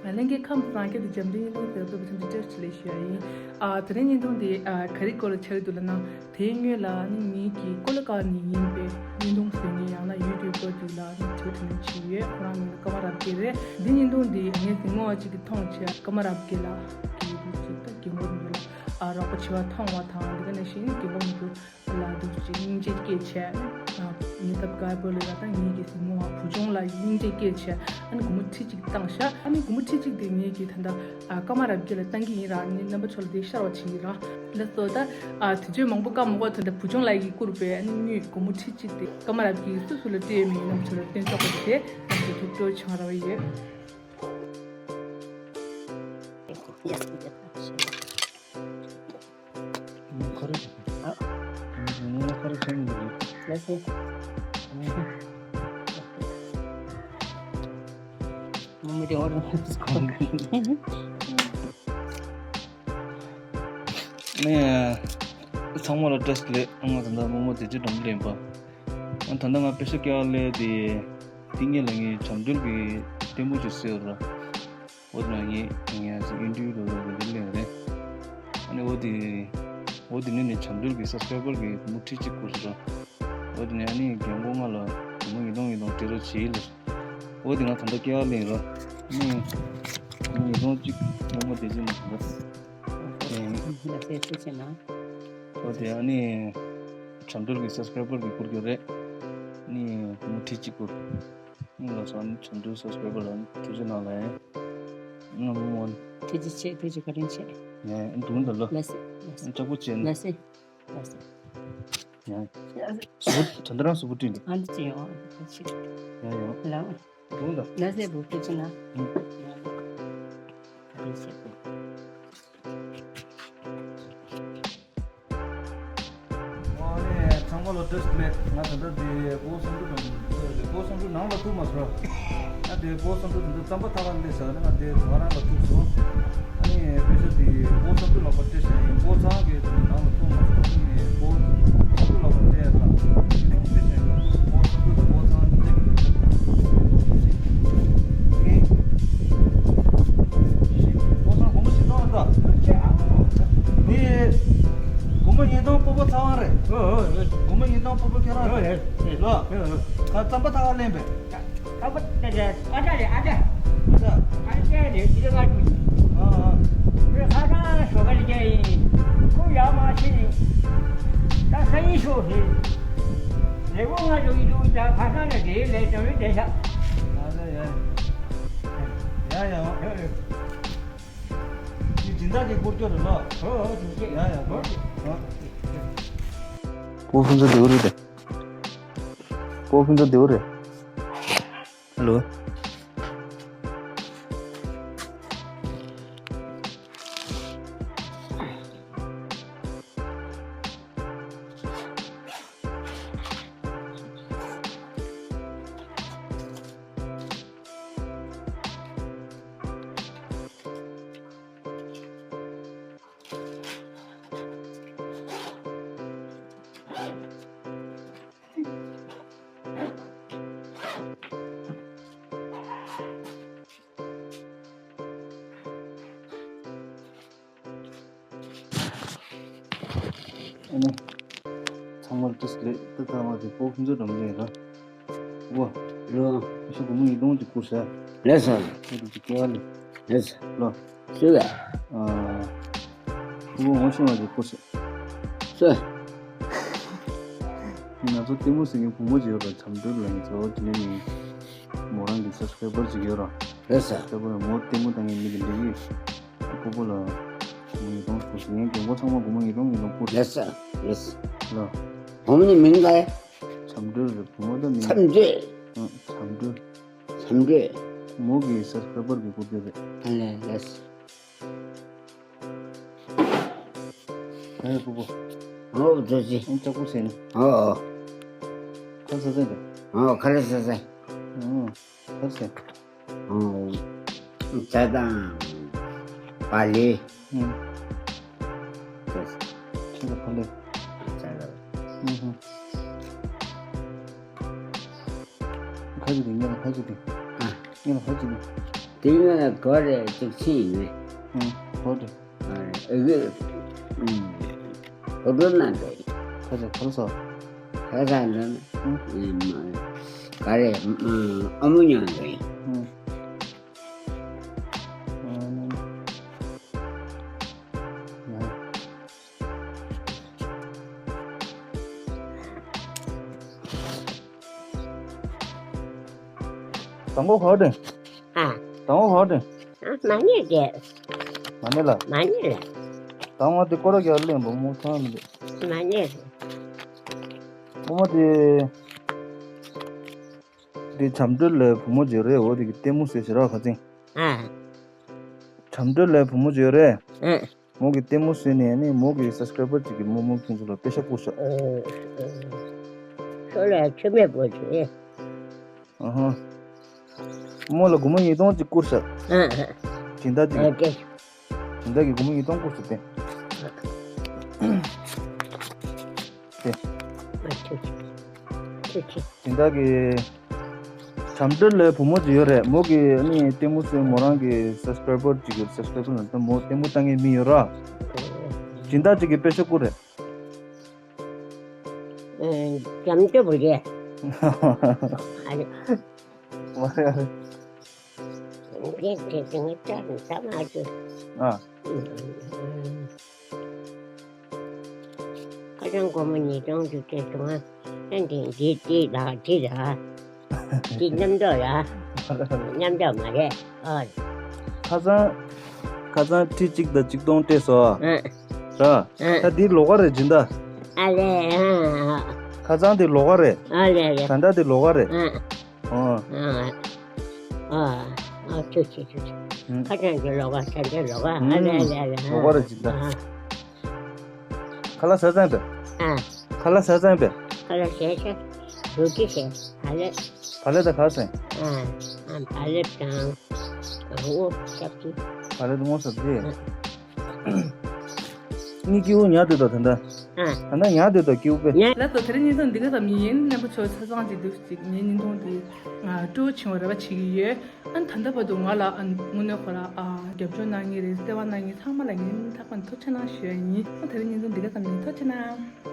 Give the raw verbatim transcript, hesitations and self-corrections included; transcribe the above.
ལྷན་རྒྱས་ཁམས་བཟང་། ཁྱེད་ཀྱི་འཇམ་འདི་བརྙན་ཐུང་ཟེར་བ་ཚོ་ཕྱིན་ཅི་ལེགས་ཞུ་ཡ་ཡིན། ཨ། དེ་རིང་བརྙན་ཐུང་འདི་ཨ་ག་རེ་སྐོར་ལ་ཆགས་ཀྱི་འདུག་ལབ་ན། དེའི་སྔོན་ལ་ནི་ངེད་ཀྱི་ཀོ་ལི་གྷལ་ནས་ཡིན་པའི་བརྙན་ཐུང་བཟོ་མཁན་ཡང་ན་ཡུ་ཊུབ་པར་ཅིག་ལ་ནི་དྲི་བ་དྲིས་ལན་བྱས་ཡོད། ཁོ་རང་མིང་ལ་ཀརྨ་རབ་རྒྱས་རེད། འདི་བརྙན་ཐུང་འདི་ངས་ཟིན་མོ་བ་ཅིག་གིས་མཐོང་བྱས། ཀརྨ་རབ་རྒྱས་ལགས་ཀྱི་ཡུ་ཊུབ་ཅིག་ད་རྒན་གོག་མི་ལ་ཨ་རོགས་པ་བྱེད་པ་མཐོང་བ་དང་། འདི་ག་ནང་བཞིན་རྒན་གོག་མི་ལ་འདུག་ཅིག་སྙིང་རྗེ་སྐྱེས་བྱས། ཨ། ཉེ་འདབས་དཀར་པོ་ལ་ད་ངེད་ཀྱི་ཟིན་མོ་བ་བུ་ཆུང་ལ་སྙིང་རྗེ་སྐྱེས་བྱས། ཨ་ནི་སྒོར་མོ་ཁྲི་གཅིག་བཏང་ཤག་ཨ་ནི་སྒོར་མོ་ཁྲི་གཅིག་དེ་ངེད་ཀྱིས་ད་ལྟ་ཨ་ཀརྨ་རབ་རྒྱས་ལ་བཏང་གི་ཡིན་ར། ཨ་ནི་རྣམ་པ་ཚོ་ལ་དེ་ཤར་བ་བྱེད་ཀྱི་ཡིན་ར། ལགས་སོ། ད་ཨ་དུས་ཚོད་མང་པོ་བཀག་མ་དགོས། ད་ལྟ་བུ་ཆུང་ལགས་ཀྱིས་བསྐུར་བའི་ཨ་ནི་དངུལ་སྒོར་མོ་ཁྲི་གཅིག་དེ་ཀརྨ་རབ་རྒྱས་ཀྱིས་སུ་སུ་ལ་སྤྲད་ཡོད་མེད་རྣམ་པ་ཚོ་ལ་སྟོན་ཆོག་པ་དེ་རྣམ་པ་ཚོ་ཐུགས་སྤྲོ་བྱུང་ར་བ་ཡོད། ཁ་རེ། ཨ། ཁ་རེ་ཁྱེར་མི་འདུག་ལགས་སེ། མོ་མི་དེ་འོར་ནས་ཚང་མ་ལ་བཀྲ་ཤིས་བདེ་ལེགས། ང་ད་ལྟ་རྨོ་མོ་བདེ་སྐྱིད་འགྲམ་ལ་ཡིན་པ། ང་ད་ལྟ་ང་པེ་ཤ་ཀེ་ཨར་ལས་དེ་ཏིང་ངེ་ལ་ངའི་བྱམས་སྒྲོལ་གྱི་ལྟད་མོ་ཅིག་གསོས་ཡོད་ར། འོ་དེ་ན་ངས་ངས་ཡང་ཅིག་ཨིན་ཊར་ཝིའུ་ལོ་ལོ་འདི་ལེན་རེད། ཨ་ནི་འོ་དེ་འོ་དེ་ནས་ནི་བྱམས་སྒྲོལ་གྱི་སབ་སི་ཀ་རའི་བར་གྱི་སྒོར་མོ་ཁྲི་གཅིག་བསྐུར་སོང་ར། འོ་དེ་ནས་ཨ་ནི་རྒན་གོག་ང་ལ་སྒོར་མོ་ཉིས་སྟོང་ཉིས་སྟོང་སྤྲད་རོགས་བྱེད་ལབ། འོ་དེ་ང་ད་ལྟ་ཀེ་ཨར་ལེན་ར། ཨ་ནི་ཉིས་སྟོང་གཅིག་སྔོན་མ་དེ་ཅིག་ནས་ད་ལྟ། ལགས་སེ་ཐུགས་རྗེ་གནང་། འོ་དེ་ཨ་ནི་བྱམས་སྒྲོལ་གྱི་སབ་སི་ཀ་རའི་བར་གྱི་བསྐུར་རྒྱུ་རེད། ཨ་ནི་སྒོར་མོ་ཁྲི་གཅིག་བསྐུར། ཨ་ནི་ལགས་སོ། ཨ་ནི་བྱམས་སྒྲོལ་སབ་སི་ཀ་རའི་བར་ལ་ཨ་ནི་ཐུགས་རྗེ་གནང་ལགས། ཨ་ནི་རྨོ་མོ། ཐུགས་རྗེ་ཆེ། ཐུགས་རྗེ་བཀའ་དྲིན་ཆེ། ཡ་ཡ། ཨ་ནི་འདུག་ད་ལོ། ལགས་སེ། ལགས་སེ། ཨ་ནི་ལྕགས་པོ་བྱས་ནས། ལགས་སེ། ལགས་སེ། ཡ་ཡ། ལགས་སེ། གཟུགས་པོ་ད་ལྟ་རང་གཟུགས་པོ་བཀྲུས་འདུག་ཨ་འདི་ཅི་ཡོང་། ཨ་འདི་ཅི། ཡ་ཡ། ལགས། འདུག་ད། ལགས་སེ། བུ་ཁྱེད་ཀྱི་ན། ཨ། ཨ་ནི་ཚང་མ་ལ་བཀྲ་ཤིས་བདེ་ལེགས། ང་ད་ལྟ་དེ་སྒོ་སུམ་ཅུ་དང་སྒོ་སུམ་ཅུ་ནང་ལ་ཐུག་མ་སོང་། ང་དེ་སྒོ་སུམ་ཅུ་དེ་ཚོ་རྩམ་པ་ཐག་ལ་སླེབས་ས་ནི་ང་དེ་ང་རང་ལ་ཐུག་སོང་། ཨ་ནི་དཔེ་ཆ་དེ་སྒོ་སུམ་ཅུ་ལོགས་པ་སྤྲད་ཤག་ཡིན། སྒོ་ཚང་གི་ནང་ལ་ཐུག་མ་སོང་། ཨ་ནི་སྒོ་སུམ་ཅུ་ལོགས་པ་སྤྲད་ཡ་ལ་དེ་ནང་སྤྲད་ཤག་ཡིན། སྒོ་སུམ་ཅུ་དང་སྒོ་ཚང་གཉིས་ཀྱི་དཔེ་ཆ་ཐུག་སོང་། ཨ་ནི་སྒོ་ཚང་སྒོར་མོ་བཞི་སྟོང་ད། ཨ་ནི། སྒོར་མོ་ཉིས་སྟོང་སྤོ་བོ་ཚ་བ་རེད། ཨོ་ཨོ་ཨོ། སྒོར་མོ་ཉིས་སྟོང་སྤོ་བོ་ཁྱེད་རང་རེད། ཨོ་ཨེ་ཨེ། ལོ། ཨོ་ཨོ། ཁ་རྩམ་པ་ཐག་ལེན་པས། ཁ་པ་དེ་དེ་ཨ་ཅག་རེད། ཨ་ཅག་ཨ་ཅག་ཨ་ཅག་རེད། དེ་ང་ཀུ། ཨ་ཨ། ཁོས་ཁ་སང་ཞོགས་ཀ་ལ་བརྒྱབ་ཡིན། ཁོ་ཡར་མར་ཕྱིན་ནས་ད་ཁ་ཡིན་ཤོག་ཟེར། ལས་ཁུངས་ང་འགྲོ་གི་འདུག་ད་ཁ་སང་ནས་དེའི་ལས་དོན་ལས་བསྡད་ཤག་ཨ་ལེ་ཡ། ཡ་ཡ། ཨོ་ཨོ། འདི་སྦྱིན་བདག་གི་སྐོར་སྐྱོ་རེད་ལ། ཨོ་ཨོ་ཐུགས་རྗེ་ཆེ། ཡ་ཡ་ཨོ་ཨོ། ཨོ། སྤོ་ཕུན་ཚོགས་ལྡེའུ་རེད་དེ། སྤོ་ཕུན་ཚོགས་ལྡེའུ་རེད། ཧ་ལོ། ཨ་ནི། ཚང་མར་བཀྲ་ཤིས་བདེ་ལེགས། ད་ལྟ་ང་དེ་སྤོ་ཕུན་ཚོགས་འགྲམ་ལ་ཡིན་ལ། ཨོ། ལོ། ཁྱེད་ཚོ་སྒོར་མོ་ཉིས་སྟོང་ཅིག་བསྐུར་ཤག་ལགས་སོ། ཁྱེད་ཚོ་ཅིག་སྐྱེལ་བ་ལས། ལགས་སོ། ལོ། སུ་ལ། ཨ། ཕྲུ་གུ་ངོ་ཤེས་པ་ཅིག་བསྐུར་ཤག་སུ། ང་ཚོ་ལྟད་མོ་གཟིགས་མཁན་བུ་མོ་ཅིག་ཡོད་ར། བྱམས་སྒྲོལ་ལབ་མཁན་ཚོ། དེ་ནས་ནི་མོ་རང་གི་སབ་སི་ཀ་རའི་བར་ཅིག་ཡོད་ར། ལགས་སོ། སབ་སི་ཀ་རའི་བར། མོ་ལྟད་མོ་ལྟ་མཁན་མི་དེ་འདྲ་གིས་སྤོ་བོ་ལ་སྒོར་མོ་ཉིས་སྟོང་བསྐུར་ཤག་ངའི་རྒན་གོག་ཚང་མ་སྒོར་མོ་ཉིས་སྟོང་ཉིས་སྟོང་བསྐུར་ཤག་ལགས་སོ། ལགས་སོ། ལོ། བུ་མོ་ནི་མིང་ག་རེད། བྱམས་སྒྲོལ་རེད། བུ་མོ་ད་མིང་། བྱམས་སྒྲོལ། ཨང་། བྱམས་སྒྲོལ། བྱམས་སྒྲོལ། བུ་མོ་གི་སབ་སི་ཀ་རའི་བར་གྱི་སྐུར་རྒྱུ་རེད། ཨ་ལས། ལགས་སོ། ཨེ་སྤོ་བོ། ཨོ་ཐུགས་རྗེ་ཆེ། ཨེ་ལྕགས་པོ་བྱས་ནས། ཨོ་ཨོ། ཁ་ཟས་ཟས་དང་། ཨོ་ཁ་ལག་ཟས་ཟས། ཨོ་ཁ་ཟས། ཨོ་ཇ་དང་བག་ལེབ། ཨུམ། ཟས་ཟས། ཁྱེད་ལ་བག་ལེབ། ཇ་ལ། ཨུམ་ཧུམ། ཁ་ཅིག་དེ་ངས་ལ་ཁ་ཅིག་དེ། ཨ། ངས་ལ་ཁ་ཅིག་དེ། དེ་ང་གོ་རེ་ཅིག་ཕྱིན་ཡིན། ཨུ་གོ་རེ། ཨ་རེ་ཨ་གི་ཨུ་གོ་རེ་ན་དེ། ཁ་ཅིག་ཁ་ལ་སོ། ཁ་ས་ན་ཨུ་ག་རེ་ཨ་མོ་ཉང་དེ། ཨུ། དང་པོ་ག་དེ། ཨ། དང་པོ་ག་དེ། ཨ་མ་ཎི་དེ། མ་ཎི་ལ། མ་ཎི་ལ། དང་པོ་དེ་སྐོར་ར་རྒྱག་ལེན་པོ་མོ་ཚང་མི་འདུག་མ་ཎི། ཨོ་མ་དེ། དེ་བྱམས་སྒྲོལ་ལ་བུ་མོ་ཅིག་རེད། འོ་དེ་གི་ལྟད་མོ་ཟེར་ཞེ་རག་ཁ་ཚིང་། ཨ། བྱམས་སྒྲོལ་ལ་བུ་མོ་ཅིག་རེད། ཨ། མོ་གི་ལྟད་མོ་བཟོས་ནས་ནི་མོ་གི་སབ་སི་ཀ་རའི་བར་ཅིག་གིས་མོ་མོ་ཁྱེད་ཚོ་ལ་པེ་ཤག་བསྐུར་ཤག་ཨོ། ཨོ། ཁྱོད་ལ་ཆོ་མེད་པོ་ཆེ། ཨ་ཧ། མོ་ལ་སྒོར་མོ་ཉིས་སྟོང་ཅིག་བསྐུར་ཤག་ཨ་ཧ། སྦྱིན་བདག་ཅིག་ཨ་གིས། ཏེ། སྦྱིན་བདག་གིས་སྒོར་མོ་ཉིས་སྟོང་བསྐུར་ཤག་སྟེ། ཏེ། ཨ་ཆོ་ཆོ། ཆོ་ཆོ། སྦྱིན་བདག་གིས། བྱམས་སྒྲོལ་ལ་བུ་མོ་ཅིག་ཡོད་རེད། མོ་གིས་ནི་ལྟད་མོ་བཟོས། མོ་རང་གི་སབ་སི་ཀ་རའི་བར་ཅིག་ཡོད། སབ་སི་ཀ་རའི་བར་ལ་ད་མོ་ལྟད་མོ་ལྟ་མཁན་མི་ཡོད་ར། སྦྱིན་བདག་ཅིག་གིས་པེ་ཤག་བསྐུར་རེད། ཨེ། འཇམ་ཅོ་བུ་རེད། ཨ་རེ། མ་རེད། ཨ་རེད། འཇམ་ཅོ་དེ་ངས་ལྟ་ནི་ལྟ་མ་ཤེས། ཨ། ཁ་སང་སྒོར་མོ་ཉིས་སྟོང་ཅིག་སྤྲད་སོང་ང་། ཨ་འདི་འདི་འདི་ལ་འདི་ལ། འདི་མཉམ་འཇོག་ལ། མཉམ་འཇོག་མ་རེད། ཨ། ཁ་སང་། ཁ་སང་ཁྲི་གཅིག་དང་ཆིག་སྟོང་སྤྲད་སོང་། ཨ། ར། ཨ། ད་འདི་ལོགས་ཀ་རེད་སྦྱིན་བདག་ཨ་ལེ། ཨ། ཁ་སང་དེ་ལོགས་ཀ་རེད། ཨ་ལེ་ལེ། ད་ལྟ་དེ་ལོགས་ཀ་རེད། ཨ། ཨོ། ཨ། ཨ། ཨ་ཆུ་ཆུ་ཆུ་ཆུ། ཨུ། ཁ་སང་དེ་ལོགས་ཀ། ད་ལྟ་ལོགས་ཀ། ཨ་ལེ་ཨ་ལེ་ཨ་ལེ། ལོགས་ཀ་རེད་སྦྱིན་བདག་ཨ། ཁ་ལག་ཟས་ཚར་པས། ཨ། ཁ་ལག་ཟས་ཚར་པས། ཁ་ལག་ཟས་ཚར། རོ་ཏི་ཟས། བག་ལེབ། བག་ལེབ་དང་ག་ཟས། ཨ། ཨ། བག་ལེབ་དང་། སྔོ་སབ་ཅི། བག་ལེབ་དང་སྔོ་སབ་ཅི། ཨ། ངའི་སྐྱེ་བོ་ཉལ་སྡོད་དང་ད་ལྟ། ཨ། ད་ལྟ་ཉལ་སྡོད་དང་སྐྱེ་བོ་དཔེ། ལགས་སོ། དེ་རིང་བརྙན་ཐུང་འདི་ག་ཙམ་ཡིན། རྣམ་པ་ཚོ་ཆ་ཚང་གཅིག་འདུག་ཅིག་ངའི་བརྙན་ཐུང་འདི་སྤྲོ་བོ་བྱུང་བ་རེ་བ་བྱེད་ཀྱི་ཡོད། ཨ་ནི་ད་ལྟ་བར་དུ་ང་ལ་ཨ་ནི་དངོས་གནས་ཁོ་ར་ཨ་རྒྱབ་སྐྱོར་གནང་མཁན་རེད། བརྩེ་བ་གནང་མཁན་ཚང་མ་ལ་ངས་སྙིང་ཐག་པ་ནས་ཐུགས་རྗེ་གནང་ཞུ་ཡ་ཡིན། ཨ་དེ་རིང་བརྙན་ཐུང་འདི་ག་ཙམ་ཡིན། ཐུགས་རྗེ་གནང་།